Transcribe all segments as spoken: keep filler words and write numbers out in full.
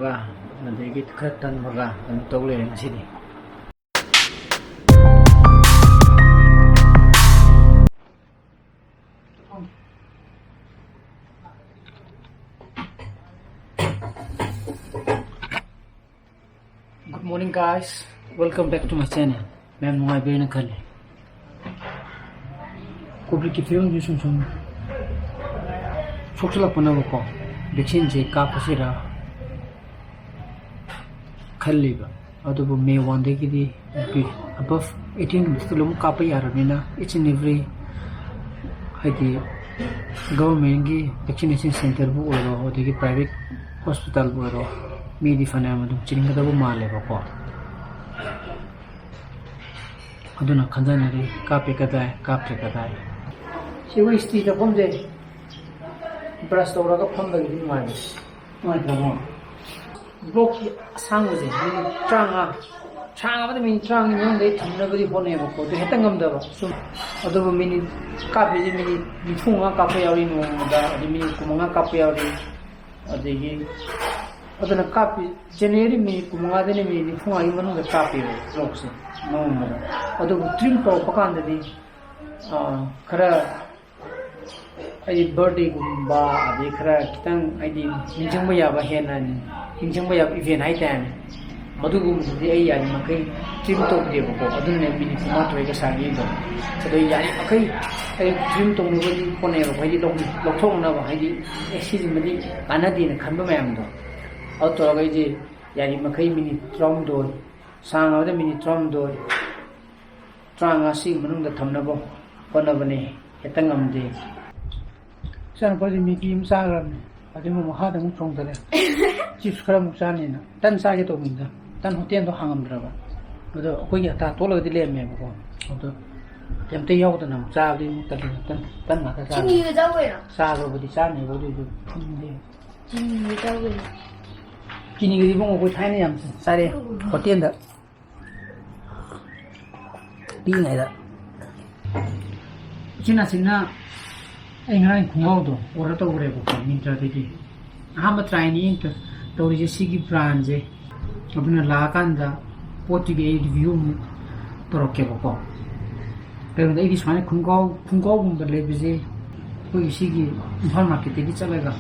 ꯑꯗꯒꯤ ꯈꯔ ꯇꯟꯕꯒ ꯑꯗꯨꯝ ꯇꯧ ꯂꯩꯔꯦ ꯉꯁꯤꯗꯤ꯫ Good morning, guys. Welcome back to my channel. ꯃꯌꯥꯝ ꯅꯨꯡꯉꯥꯏꯕꯤꯔꯦꯅ ꯈꯜꯂꯤ꯫ ꯀꯣꯚꯤꯗꯀꯤ ꯐꯤꯕꯝꯁꯤ ꯁꯨꯝ ꯁꯨꯝ ꯁꯣꯛꯆꯜꯂꯛꯄꯅꯕꯀꯣ, ꯚꯦꯛꯁꯤꯟꯁꯦ ꯀꯥꯞꯄꯁꯤꯔꯥ ꯈꯜꯂꯤꯕ꯫ ꯑꯗꯨꯕꯨ ꯃꯦ ꯋꯥꯟꯗꯒꯤꯗꯤ ꯅꯨꯄꯤ above eighteen ꯃꯛꯇ ꯂꯣꯏꯅꯃꯛ ꯀꯥꯞꯄ ꯌꯥꯔꯕꯅꯤꯅ, each and every, ꯍꯥꯏꯗꯤ, ꯒꯚꯔꯟꯃꯦꯟꯒꯤ ꯚꯦꯛꯁꯤꯅꯦꯁꯟ ꯁꯦꯟꯇꯔꯕꯨ ꯑꯣꯏꯔꯣ, ꯑꯗꯒꯤ ꯄ꯭ꯔꯥꯏꯚꯦꯠ ꯍꯣꯁꯄꯤꯇꯥꯜꯕꯨ ꯑꯣꯏꯔꯣ, ꯃꯤꯗꯤ ꯐꯅꯌꯥꯝ ꯑꯗꯨꯝ ꯆꯤꯟꯒꯗꯕ ꯃꯥꯜꯂꯦꯕꯀꯣ꯫ ꯑꯗꯨꯅ ꯈꯟꯖꯅꯔꯤ, ꯀꯥꯞꯄꯦ ꯀꯗꯥꯏ, ꯀꯥꯞꯇ꯭ꯔꯦ ꯀꯗꯥꯏ꯫ ꯁꯤ ꯑꯩꯈꯣꯏ ꯁ꯭ꯇꯤ ꯆꯠꯐꯝꯁꯦ ꯕ꯭ꯔꯁ ꯇꯧꯔꯒ ꯐꯝꯕꯒꯤꯗꯤ ꯅꯨꯡꯉꯥꯏꯕ꯫ ꯅꯨꯡꯉꯥꯏꯇ꯭ꯔꯕꯣ? ꯕ꯭ꯂꯣꯛꯀꯤ ꯑꯁꯥꯡꯕꯁꯦ ꯃꯤꯅꯤꯠ ꯇꯔꯥꯃꯉꯥ, ꯁꯥꯡꯉꯕꯗ ꯃꯤꯅꯤꯠ ꯇꯔꯥꯃꯉꯥꯒꯤ ꯃꯅꯨꯡꯗ ꯑꯩ ꯊꯝꯅꯕꯗꯤ ꯍꯣꯠꯅꯩꯌꯦꯕꯀꯣ, ꯑꯗꯨ ꯍꯦꯛꯇ ꯉꯝꯗꯕ꯫ ꯁꯨꯝ, ꯑꯗꯨꯕꯨ ꯃꯤꯅꯤꯠ, ꯀꯥꯞꯄꯤꯁꯦ ꯃꯤꯅꯤꯠ ꯅꯤꯐꯨ ꯃꯉꯥ ꯀꯥꯞꯄ ꯌꯥꯎꯔꯤ ꯅꯣꯡꯃꯗ, ꯑꯗꯩ ꯃꯤꯅꯤꯠ ꯀꯨꯟ ꯃꯉꯥ ꯀꯥꯞꯄ ꯌꯥꯎꯔꯤ꯫ ꯑꯗꯒꯤ ꯑꯗꯨꯅ ꯀꯥꯞꯄꯤ, ꯖꯦꯅꯦꯔꯤ ꯃꯤꯅꯤꯠ ꯀꯨꯟ ꯃꯉꯥꯗꯩꯅ ꯃꯤꯅꯤꯠ ꯅꯤꯐꯨ ꯃꯉꯥꯒꯤ ꯃꯅꯨꯡꯗ ꯀꯥꯞꯄꯦꯕ ꯕ꯭ꯂꯣꯛꯁꯦ ꯅꯣꯡꯃꯗ꯫ ꯑꯗꯨꯕꯨ ꯇ꯭ꯔꯤꯝ ꯇꯧꯔꯛꯄ ꯀꯥꯟꯗꯗꯤ, ꯑꯥ, ꯈꯔ ꯍꯥꯏꯗꯤ ꯕꯥꯔꯗꯦꯒꯨꯝꯕ, ꯑꯗꯩ ꯈꯔ ꯈꯤꯇꯪ ꯍꯥꯏꯗꯤ ꯅꯤꯡꯁꯤꯡꯕ ꯌꯥꯕ, ꯍꯦꯟꯅ ꯅꯤꯡꯁꯤꯡꯕ ꯌꯥꯕ ꯏꯚꯦꯟ ꯍꯥꯏꯇꯥꯔꯦꯅꯦ, ꯃꯗꯨꯒꯨꯝꯕꯗꯨꯗꯤ ꯑꯩ ꯌꯥꯔꯤꯃꯈꯩ ꯇ꯭ꯔꯤꯝ ꯇꯧꯗꯦꯕꯀꯣ꯫ ꯑꯗꯨꯅꯅꯦ ꯃꯤꯅꯤꯠ ꯀꯨꯟꯃꯥꯊꯣꯏꯒ ꯁꯥꯒꯦꯗꯣ꯫ ꯑꯗꯣ ꯌꯥꯔꯤꯃꯈꯩ ꯑꯩ ꯇ꯭ꯔꯤꯝ ꯇꯧꯅꯕꯗꯤ ꯍꯣꯠꯅꯩꯌꯦꯕꯀꯣ, ꯍꯥꯏꯗꯤ ꯂꯧ-, ꯂꯧꯊꯣꯛꯅꯕ, ꯍꯥꯏꯗꯤ ꯑꯦ, ꯁꯤꯁꯤꯃꯗꯤ ꯀꯥꯟꯅꯗꯦꯅ ꯈꯟꯕ ꯃꯌꯥꯝꯗꯣ꯫ ꯑꯗꯨ ꯇꯧꯔꯒ ꯑꯩꯁꯦ ꯌꯥꯔꯤꯃꯈꯩ ꯃꯤꯅꯤꯠ ꯇꯔꯥꯍꯨꯝꯗꯣꯏ, ꯁꯥꯡꯉꯕꯗ ꯃꯤꯅꯤꯠ ꯇꯔꯥꯍꯨꯝꯗꯣꯏ, ꯇꯔꯥꯃꯉꯥ ꯁꯤꯒꯤ ꯃꯅꯨꯡꯗ ꯊꯝꯅꯕ ꯍꯣꯠꯅꯕꯅꯦ꯫ ꯍꯦꯛꯇ ꯉꯝꯗꯦ꯫ ꯏꯆꯥꯅꯨꯄꯥꯁꯦ ꯃꯦꯒꯤ ꯑꯃ ꯆꯥꯈ꯭ꯔꯕꯅꯦ, ꯑꯗꯨꯒꯤ ꯑꯃꯨꯛ ꯃꯈꯥꯗ ꯑꯃꯨꯛ ꯆꯣꯡꯊꯔꯦ꯫ ꯆꯤꯞꯁ ꯈꯔ ꯑꯃꯨꯛ ꯆꯥꯅꯤꯅ ꯇꯟ ꯆꯥꯒꯦ ꯇꯧꯕꯅꯤꯗ, ꯇꯟ ꯍꯣꯇꯦꯜꯗꯣ ꯍꯥꯡꯉꯝꯗ꯭ꯔꯕ꯫ ꯑꯗꯣ ꯑꯩꯈꯣꯏꯒꯤ ꯑꯇꯥ ꯇꯣꯠꯂꯒꯗꯤ ꯂꯩꯔꯝꯃꯦꯕꯀꯣ, ꯑꯗꯣ ꯀꯩꯝꯇ ꯌꯥꯎꯗꯅ ꯑꯃꯨꯛ ꯆꯥꯕꯗꯤ ꯑꯃꯨꯛ ꯇꯜꯂꯤꯅ ꯇꯟ, ꯇꯟ ꯉꯥꯛꯇ ꯆꯥꯔꯦ꯫ ꯆꯤꯅꯤꯒ ꯆꯥꯎ ꯀꯩꯅꯣ꯫ ꯆꯥꯕꯕꯨꯗꯤ ꯆꯥꯅꯦꯕ, ꯑꯗꯨꯏꯁꯨ ꯈꯪꯗꯦ꯫ ꯆꯤꯅꯤꯒ ꯆꯥꯎ ꯀꯩꯅꯣ꯫ ꯆꯤꯅꯤꯒꯗꯤ ꯏꯕꯨꯡꯉꯣ ꯑꯩꯈꯣꯏ ꯊꯥꯏꯅ ꯌꯥꯝ ꯆꯥꯔꯦ ꯍꯣꯇꯦꯜꯗ꯫ ꯄꯤꯛꯏꯉꯩꯗ꯫ ꯏꯆꯤꯟ ꯅꯥꯆꯤꯟꯅ ꯑꯩ ꯉꯔꯥꯡ ꯈꯣꯡꯒ꯭ꯔꯥꯎꯗꯣ ꯑꯣꯔꯗꯔ ꯇꯧꯈ꯭ꯔꯦꯕꯀꯣ, ꯃꯤꯟꯇ꯭ꯔꯥꯗꯒꯤ꯫ ꯑꯍꯥꯟꯕ ꯇ꯭ꯔꯥꯏꯅꯤ, ꯑꯝꯇ ꯇꯧꯔꯤꯁꯦ ꯁꯤꯒꯤ ꯕ꯭ꯔꯥꯟꯁꯦ꯫ ꯑꯗꯨꯅ ꯂꯥꯛꯑꯀꯥꯟꯗ ꯄꯣꯠꯇꯨꯒꯤ ꯑꯩ ꯔꯤꯚꯤꯌꯨ ꯑꯃꯨꯛ ꯇꯧꯔꯛꯀꯦꯕꯀꯣ꯫ ꯀꯩꯅꯣꯗ ꯑꯩꯗꯤ ꯁꯨꯃꯥꯏꯅ ꯈꯣꯡꯒ꯭ꯔꯥꯎ, ꯈꯣꯡꯒ꯭ꯔꯥꯎꯒꯨꯝꯕ ꯂꯩꯕꯁꯦ ꯑꯩꯈꯣꯏꯒꯤ ꯁꯤꯒꯤ ꯏꯝꯐꯥꯜ ꯃꯥꯔꯀꯦꯠꯇꯒꯤ ꯆꯠꯂꯒ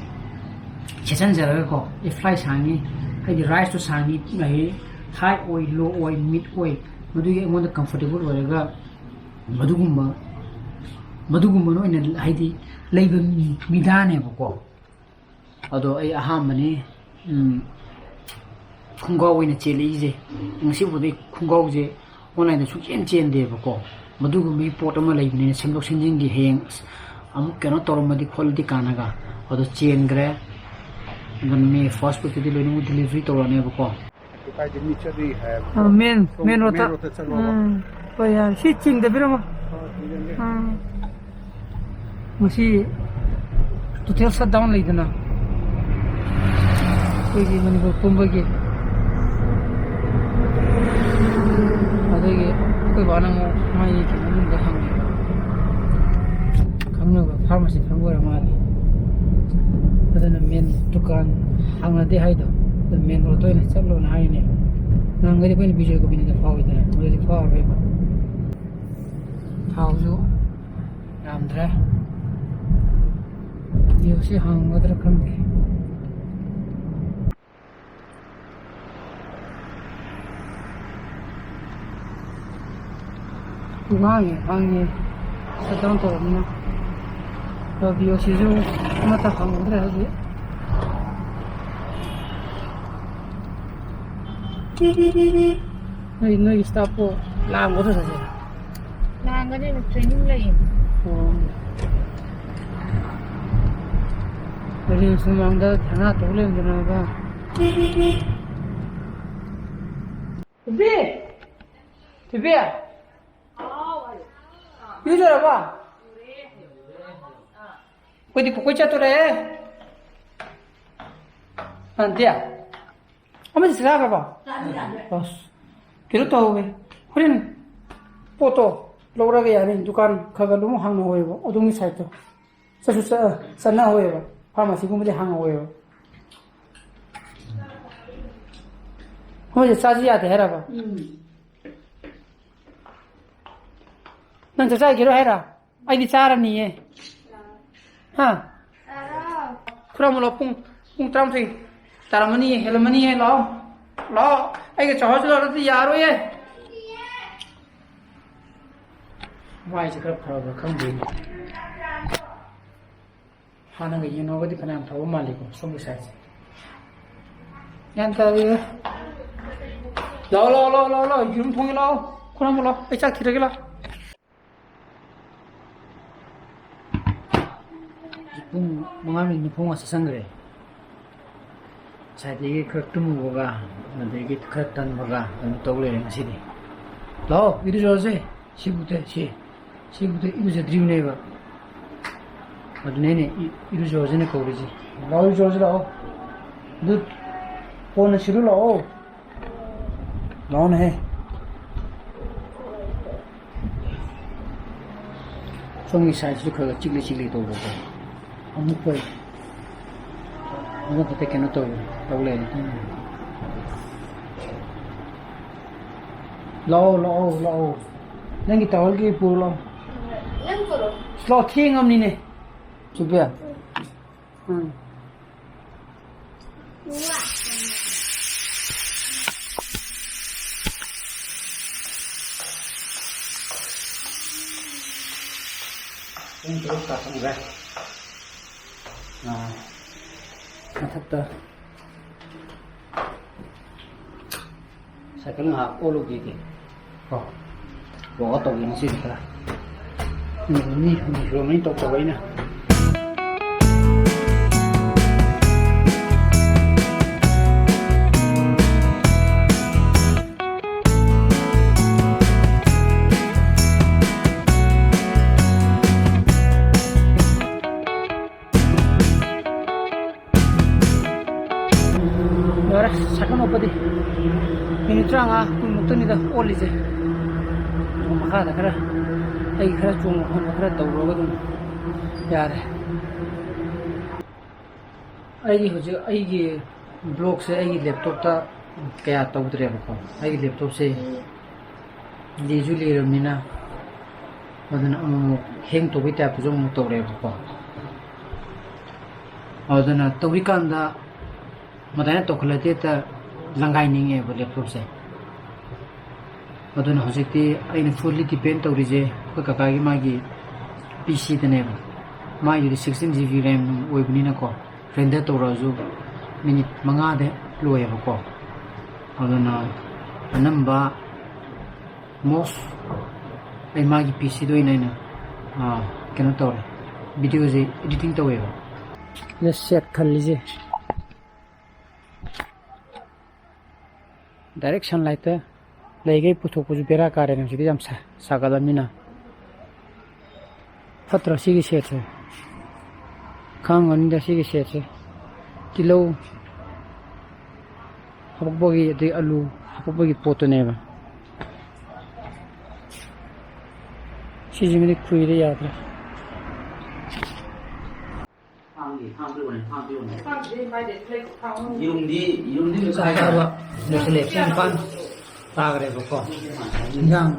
ꯁꯦꯠꯆꯟꯖꯔꯒꯀꯣ, ꯑꯦ ꯐ꯭ꯂꯥꯏ ꯁꯥꯡꯉꯤ, ꯍꯥꯏꯗꯤ ꯔꯥꯏꯁꯇꯣ ꯁꯥꯡꯉꯤ, ꯍꯥꯏꯗꯤ ꯍꯥꯏ ꯑꯣꯏ, ꯂꯣ ꯑꯣꯏ, ꯃꯤꯠ ꯑꯣꯏ, ꯃꯗꯨꯒꯤ ꯑꯩꯉꯣꯟꯗ ꯀꯝꯐꯣꯔꯇꯦꯕꯜ ꯑꯣꯏꯔꯒ ꯃꯗꯨꯒꯨꯝꯕ, ꯃꯗꯨꯒꯨꯝꯕꯅ ꯑꯣꯏꯅ ꯍꯥꯏꯗꯤ ꯂꯩꯕ ꯃꯤ, ꯃꯤꯗꯥꯅꯦꯕꯀꯣ꯫ ꯑꯗꯣ ꯑꯩ ꯑꯍꯥꯟꯕꯅꯤ, ꯎꯝ, ꯈꯣꯡꯒ꯭ꯔꯥꯎ ꯑꯣꯏꯅ ꯆꯦꯜꯂꯛꯏꯁꯦ꯫ ꯉꯁꯤꯐꯥꯎꯗ ꯑꯩ ꯈꯣꯡꯒ꯭ꯔꯥꯎꯁꯦ ꯑꯣꯟꯂꯥꯏꯟꯗ ꯁꯨꯡꯆꯦꯟ ꯆꯦꯟꯗꯦꯕꯀꯣ꯫ ꯃꯗꯨꯒꯨꯝꯕꯒꯤ ꯄꯣꯠ ꯑꯃ ꯂꯩꯕꯅꯤꯅ ꯁꯦꯝꯗꯣꯛ ꯁꯦꯝꯖꯤꯟꯒꯤ ꯍꯌꯦꯡ ꯑꯁ ꯑꯃꯨꯛ ꯀꯩꯅꯣ ꯇꯧꯔꯝꯃꯗꯤ ꯈꯣꯠꯂꯗꯤ ꯀꯥꯟꯅꯒ꯫ ꯑꯗꯣ ꯆꯦꯟꯈ꯭ꯔꯦ꯫ ꯑꯗꯨꯅ ꯃꯦ ꯐꯥꯔꯁ ꯋꯤꯛꯇꯗꯤ ꯂꯣꯏꯅꯃꯛ ꯗꯤꯂꯤꯚꯔꯤ ꯇꯧꯔꯛꯑꯅꯦꯕꯀꯣ꯫ ꯀꯥꯏꯗ ꯃꯤ ꯆꯠꯂꯤ ꯍꯥꯏꯕ? ꯑ, ꯃꯦꯟ, ꯁꯣꯝ ꯃꯦꯟ ꯔꯣꯗꯇ꯫ ꯃꯦꯟ ꯔꯣꯗꯇ ꯆꯠꯂꯣꯕ? ꯎꯝ, ꯍꯣꯏ, ꯌꯥꯔꯦ꯫ ꯁꯤ ꯆꯤꯡꯗꯕꯤꯔꯝꯃꯣ꯫ ꯑ, ꯆꯤꯡꯖꯟꯒꯦ꯫ ꯎꯝ꯫ ꯉꯁꯤ ꯇꯣꯇꯦꯜ ꯁꯠ ꯗꯥꯎꯟ ꯂꯩꯗꯅ, ꯑꯩꯈꯣꯏꯒꯤ ꯃꯅꯤꯄꯨꯔ ꯄꯨꯝꯕꯒꯤ꯫ ꯑꯗꯒꯤ ꯑꯩꯈꯣꯏ ꯕꯥꯅ ꯑꯃꯨꯛ ꯃꯥꯒꯤ ꯀꯩꯅꯣ ꯃꯅꯨꯡꯗ ꯍꯪꯉꯦꯕ, ꯈꯪꯅꯕ ꯐꯥꯔꯃꯥꯁꯤ ꯈꯪꯕ ꯑꯣꯏꯔ ꯃꯥꯜꯂꯦ꯫ ꯑꯗꯨꯅ ꯃꯦꯟ ꯗꯨꯀꯥꯟ ꯍꯥꯡꯅꯗꯦ ꯍꯥꯏꯗꯣ, ꯑꯗꯨ ꯃꯦꯟ ꯔꯣꯗꯇ ꯑꯣꯏꯅ ꯆꯠꯂꯣꯅ ꯍꯥꯏꯅꯦ꯫ ꯅꯍꯥꯟꯒꯩꯗꯤ ꯑꯩꯈꯣꯏꯅ ꯕꯤꯖꯣꯏ ꯒꯣꯕꯤꯟꯗꯗ ꯐꯥꯎꯏꯗꯅ, ꯍꯧꯖꯤꯛꯇꯤ ꯐꯥꯎꯔꯔꯣꯏꯕ꯫ ꯊꯥꯎꯁꯨ ꯌꯥꯝꯗ꯭ꯔꯦ꯫ ꯌꯦꯡꯁꯤ, ꯍꯥꯡꯒꯗ꯭ꯔꯥ ꯈꯪꯗꯦ꯫ ꯉꯥꯡꯉꯦ, ꯉꯥꯡꯉꯦ꯫ ꯁꯠ ꯗꯥꯎꯟ ꯇꯧꯔꯕꯅꯤꯅ꯫ ꯑꯗꯣ ꯕꯤ ꯑꯣ ꯁꯤꯁꯨ ꯑꯃꯠꯇ ꯐꯪꯍꯧꯗ꯭ꯔꯦ ꯍꯧꯖꯤꯛ꯫ ꯅꯣꯏ, ꯅꯣꯏꯒꯤ ꯁ꯭ꯇꯥꯐꯄꯨ ꯂꯥꯛꯑꯝꯒꯗ꯭ꯔꯣ ꯉꯁꯤ? ꯂꯥꯛꯑꯝꯒꯅꯤ, training ꯂꯩꯌꯦ꯫ ꯑꯣ꯫ ꯔꯤꯝꯁ ꯃꯃꯥꯡꯗ ꯙꯔꯅꯥ ꯇꯧ ꯂꯩꯔꯝꯗꯅꯕ꯫ ꯊꯣꯏꯕꯤ! ꯊꯣꯏꯕꯤ! ꯏꯔꯨꯖꯔꯕꯣ? ꯑꯩꯈꯣꯏꯗꯤ ꯄꯨꯈꯣꯏ ꯆꯠꯇꯣꯔꯦ꯫ ꯑꯟꯇꯤ, ꯑꯃꯗꯤ ꯆꯥꯈ꯭ꯔꯕꯣ? ꯆꯥꯗ꯭ꯔꯤ, ꯆꯥꯗ꯭ꯔꯤ꯫ ꯑꯁ, ꯀꯩꯅꯣ ꯇꯧꯍꯧꯋꯦ꯫ ꯍꯣꯔꯦꯟ ꯄꯣꯠꯇꯣ ꯂꯧꯔꯒ ꯌꯥꯅꯤ꯫ ꯗꯨꯀꯥꯟ ꯈꯔ ꯈꯔ ꯑꯗꯨꯝ ꯍꯥꯡꯅꯍꯧꯋꯦꯕ, ꯑꯗꯣꯝꯒꯤ ꯁꯥꯏꯠꯇꯣ꯫ ꯆꯠꯁꯨ ꯆꯠ-, ꯆꯠꯅꯍꯧꯋꯦꯕ꯫ ꯐꯥꯔꯃꯥꯁꯤꯒꯨꯝꯕꯗꯤ ꯍꯥꯡꯍꯧꯋꯦꯕ꯫ ꯃꯣꯏꯁꯦ ꯆꯥꯁꯤ ꯌꯥꯗꯦ ꯍꯥꯏꯔꯕ? ꯎꯝ꯫ ꯅꯪ ꯆꯥꯛ ꯆꯥꯈꯤꯔꯣꯏ ꯍꯥꯏꯔꯣ? ꯑꯩꯗꯤ ꯆꯥꯔꯅꯤꯌꯦ꯫ ꯍꯥ? ꯈꯨꯔꯥ ꯑꯃꯨꯛ ꯂꯥꯛꯑꯣ꯫ ꯄꯨꯡ, ꯄꯨꯡ ꯇꯔꯥꯃꯥꯊꯣꯏ ꯇꯥꯔꯝꯃꯅꯤꯌꯦ, ꯍꯦꯜꯂꯝꯃꯅꯤꯌꯦ꯫ ꯂꯥꯛꯑꯣ, ꯂꯥꯛꯑꯣ꯫ ꯑꯩꯒ ꯆꯥꯎꯍꯧꯁꯤ ꯂꯥꯛꯑꯣ, ꯅꯠꯇ꯭ꯔꯗꯤ ꯌꯥꯔꯣꯏꯌꯦ꯫ ꯃꯥꯏꯁꯦ ꯈꯔ ꯐꯕ꯭ꯔꯥ ꯈꯪꯗꯦꯅꯦ꯫ ꯍꯥꯟꯅꯒ ꯌꯦꯡꯅꯧꯔꯒꯗꯤ ꯐꯅꯌꯥꯝ ꯐꯕ ꯃꯥꯜꯂꯤꯀꯣ, ꯁꯣꯝꯒꯤ ꯁꯥꯏꯠꯁꯦ꯫ ꯒ꯭ꯌꯥꯟ ꯇꯥꯗꯦꯗ꯫ ꯂꯥꯛꯑꯣ, ꯂꯥꯛꯑꯣ, ꯂꯥꯛꯑꯣ, ꯂꯥꯛꯑꯣ, ꯂꯥꯛꯑꯣ, ꯌꯦꯔꯨꯝ ꯊꯣꯡꯒꯦ ꯂꯥꯛꯑꯣ꯫ ꯈꯨꯔꯥ ꯑꯃꯨꯛ ꯂꯥꯛꯑꯣ, ꯑꯩ ꯆꯥꯛ ꯊꯤꯔꯒꯦ ꯂꯥꯛꯑꯣ꯫ ꯄꯨꯡ ꯃꯉꯥ ꯃꯤꯅꯤꯠ ꯅꯤꯐꯨ ꯃꯉꯥ ꯆꯪꯈ꯭ꯔꯦ꯫ ꯉꯁꯥꯏꯗꯒꯤ ꯈꯔ ꯇꯨꯝꯃꯨꯕꯒ, ꯑꯗꯒꯤ ꯈꯔ ꯇꯟꯕꯒ ꯑꯗꯨꯝ ꯇꯧ ꯂꯩꯔꯦ ꯉꯁꯤꯗꯤ꯫ ꯂꯥꯛꯑꯣ, ꯏꯔꯨꯖꯔꯁꯦ꯫ ꯁꯤꯕꯨꯛꯇ, ꯁꯤ, ꯁꯤꯕꯨꯛꯇ ꯏꯔꯨꯖꯗ꯭ꯔꯤꯕꯅꯦꯕ꯫ ꯑꯗꯨꯅꯦ ꯑꯩꯅ ꯏ-, ꯏꯔꯨꯖꯔꯁꯦꯅ ꯀꯧꯔꯤꯁꯦ꯫ ꯂꯥꯛꯑꯣ, ꯏꯔꯨꯖꯔꯁꯦ ꯂꯥꯛꯑꯣ꯫ ꯑꯗꯨ ꯀꯣꯟꯅ ꯁꯤꯜꯂꯨ ꯂꯥꯛꯑꯣ꯫ ꯂꯥꯛꯑꯣꯅꯦꯍꯦ꯫ ꯁꯣꯝꯒꯤ ꯁꯥꯏꯠꯁꯤꯁꯨ ꯈꯔ ꯈꯔ ꯆꯤꯛꯂꯤ ꯆꯤꯛꯂꯤ ꯇꯧꯕꯀꯣ꯫ ꯑꯃꯨꯛ ꯐꯩ꯫ ꯑꯃꯨꯛ ꯈꯛꯇ ꯀꯩꯅꯣ ꯇꯧ, ꯇꯧ ꯂꯩꯔꯦ꯫ ꯂꯥꯛꯑꯣ, ꯂꯥꯛꯑꯣ, ꯂꯥꯛꯑꯣ꯫ ꯅꯪꯒꯤ ꯇꯥꯋꯦꯜꯒꯤ ꯄꯨꯔꯣ ꯂꯥꯛꯑꯣ꯫ ꯅꯪ ꯄꯨꯔꯣ꯫ ꯂꯥꯛꯑꯣ, ꯊꯦꯡꯉꯕꯅꯤꯅꯦ꯫ ꯆꯨꯞꯄꯦ꯫ ꯎꯝ꯫ ꯄꯨꯡ ꯇꯔꯨꯛ ꯇꯥꯁꯟꯈ꯭ꯔꯦ꯫ ꯑꯥ, ꯃꯊꯛꯇ ꯁꯥꯏꯀꯜ ꯉꯥꯏꯍꯥꯛ ꯑꯣꯠꯂꯨꯈꯤꯒꯦ꯫ ꯀꯣ, ꯋꯥꯛ ꯑꯥꯎꯠ ꯇꯧꯒꯦ ꯉꯁꯤꯗꯤ ꯈꯔ꯫ ꯅꯨꯃꯤꯠ ꯅꯤꯅꯤ ꯍꯨꯝꯅꯤ ꯁꯨꯔꯝꯃꯅꯤ ꯇꯧꯗꯕ ꯑꯩꯅ꯫ ꯂꯣꯏꯔꯦ, ꯁꯥꯏꯀꯜ ꯑꯣꯠꯄꯗꯤ ꯃꯤꯅꯤꯠ ꯇꯔꯥꯃꯉꯥ ꯀꯨꯟꯃꯨꯛꯇꯅꯤꯗ ꯑꯣꯠꯂꯤꯁꯦ꯫ ꯃꯈꯥꯗ ꯈꯔ, ꯑꯩ ꯈꯔ ꯆꯣꯡꯕ ꯈꯣꯠꯄ ꯈꯔ ꯇꯧꯔꯒ ꯑꯗꯨꯝ ꯌꯥꯔꯦ꯫ ꯑꯩꯒꯤ ꯍꯧꯖꯤꯛ ꯑꯩꯒꯤ ꯕ꯭ꯂꯣꯛꯁꯦ ꯑꯩꯒꯤ ꯂꯦꯞꯇꯣꯞꯇ ꯀꯌꯥ ꯇꯧꯗ꯭ꯔꯦꯕꯀꯣ꯫ ꯑꯩꯒꯤ ꯂꯦꯞꯇꯣꯞꯁꯦ ꯂꯤꯁꯨ ꯂꯤꯔꯕꯅꯤꯅ, ꯑꯗꯨꯅ ꯑꯃꯨꯛ ꯍꯦꯡ ꯇꯧꯕꯩ ꯇꯥꯏꯞꯇꯁꯨ ꯑꯃꯨꯛ ꯇꯧꯔꯛꯑꯦꯕꯀꯣ꯫ ꯑꯗꯨꯅ ꯇꯧꯔꯤꯀꯥꯟꯗ ꯃꯗꯥꯏꯅ ꯇꯧꯈꯠꯂꯗꯤ ꯍꯦꯛꯇ ꯂꯪꯒꯥꯏꯅꯤꯡꯉꯦꯕ ꯂꯦꯞꯇꯣꯞꯁꯦ꯫ ꯑꯗꯨꯅ ꯍꯧꯖꯤꯛꯇꯤ ꯑꯩꯅ fully depend ꯇꯧꯔꯤꯁꯦ ꯑꯩꯈꯣꯏ ꯀꯀꯥꯒꯤ ꯃꯥꯒꯤ ꯄꯤ ꯁꯤꯗꯅꯦꯕ꯫ ꯃꯥꯒꯤꯗꯤ sixteen G B RAM ꯑꯣꯏꯕꯅꯤꯅꯀꯣ, render ꯇꯧꯔꯛꯑꯁꯨ ꯃꯤꯅꯤꯠ ꯃꯉꯥꯗ ꯂꯣꯏꯌꯦꯕꯀꯣ꯫ ꯑꯗꯨꯅ ꯑꯅꯝꯕ most ꯑꯩ ꯃꯥꯒꯤ ꯄꯤ ꯁꯤꯗ ꯑꯣꯏꯅ ꯑꯩꯅ, ꯑꯥ, ꯀꯩꯅꯣ ꯇꯧꯔꯦ, ꯚꯤꯗꯤꯑꯣꯁꯦ editing ꯇꯧꯋꯦꯕ꯫ ꯁꯦꯠ ꯈꯜꯂꯤꯁꯦ꯫ Direct sunlightꯇ ꯂꯩꯈꯩ ꯄꯨꯊꯣꯛꯄꯁꯨ ꯕꯦꯔꯥ ꯀꯥꯔꯦꯅꯦ ꯍꯧꯖꯤꯛꯇꯤ, ꯌꯥꯝ ꯁꯥ-, ꯁꯥꯒꯠꯂꯕꯅꯤꯅ꯫ ꯐꯠꯇ꯭ꯔꯣ ꯁꯤꯒꯤ ꯁꯦꯠꯁꯦ? ꯈꯪꯉꯝꯒꯅꯤꯗ ꯁꯤꯒꯤ ꯁꯦꯠꯁꯦ꯫ ꯇꯤꯜꯍꯧ ꯍꯥꯄꯛꯄꯒꯤ, ꯑꯗꯩ ꯑꯂꯨ ꯍꯥꯄꯛꯄꯒꯤ ꯄꯣꯠꯇꯨꯅꯦꯕ꯫ ꯁꯤꯁꯤꯃꯗꯤ ꯈꯨꯏꯔꯦ, ꯌꯥꯗ꯭ꯔꯦ꯫ ꯌꯦꯔꯨꯝꯗꯤ, ꯌꯦꯔꯨꯝꯗꯤ ꯆꯥꯛ ꯆꯥꯕ ꯂꯣꯏꯁꯤꯜꯂꯦ꯫ ꯄꯨꯡ ꯅꯤꯄꯥꯟ ꯇꯥꯈ꯭ꯔꯦꯕꯀꯣ꯫ ꯏꯟꯖꯥꯡ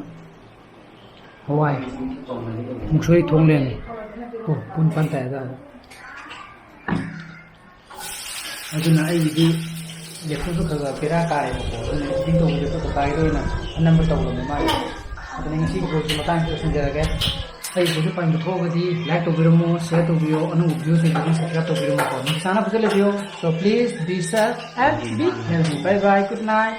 ꯍꯋꯥꯏ ꯃꯨꯛꯁꯣꯔꯤ ꯊꯣꯡ ꯂꯩꯔꯝꯃꯦ꯫ ꯑꯣ, ꯄꯨꯡ ꯅꯤꯄꯥꯟ ꯇꯥꯔꯦ ꯑꯗꯨꯋꯥꯏꯗ꯫ ꯑꯗꯨꯅ ꯑꯩꯒꯤꯗꯤ ꯂꯦꯞꯇꯣꯞꯁꯨ ꯈꯔ ꯈꯔ ꯕꯦꯔꯥ ꯀꯥꯔꯦꯕꯀꯣ꯫ ꯑꯗꯨꯅ editing ꯇꯧꯕꯗꯁꯨ ꯀꯀꯥꯒꯤꯗ ꯑꯣꯏꯅ ꯑꯅꯝꯕ ꯇꯧꯔꯝꯃꯦ ꯃꯥꯒꯤ꯫ ꯑꯗꯨꯅ ꯉꯁꯤꯒꯤ vlogꯁꯤ ꯃꯇꯥꯡꯁꯤꯗ ꯂꯣꯏꯁꯤꯟꯖꯔꯒꯦ꯫ ꯑꯩꯒꯤ vlogꯁꯤ ꯄꯥꯝꯕ ꯊꯣꯛꯑꯒꯗꯤ like ꯇꯧꯕꯤꯔꯝꯃꯣ, share ꯇꯧꯕꯤꯌꯣ, ꯑꯅꯧꯕ videoꯁꯤꯡꯗꯨ ꯑꯗꯨꯝ subscribe ꯇꯧꯕꯤꯔꯝꯃꯣꯀꯣ꯫ ꯅꯨꯡꯁꯤ ꯆꯥꯟꯅꯕꯁꯨ ꯂꯩꯕꯤꯌꯣ꯫ So please be safe and be healthy. Bye bye, good night.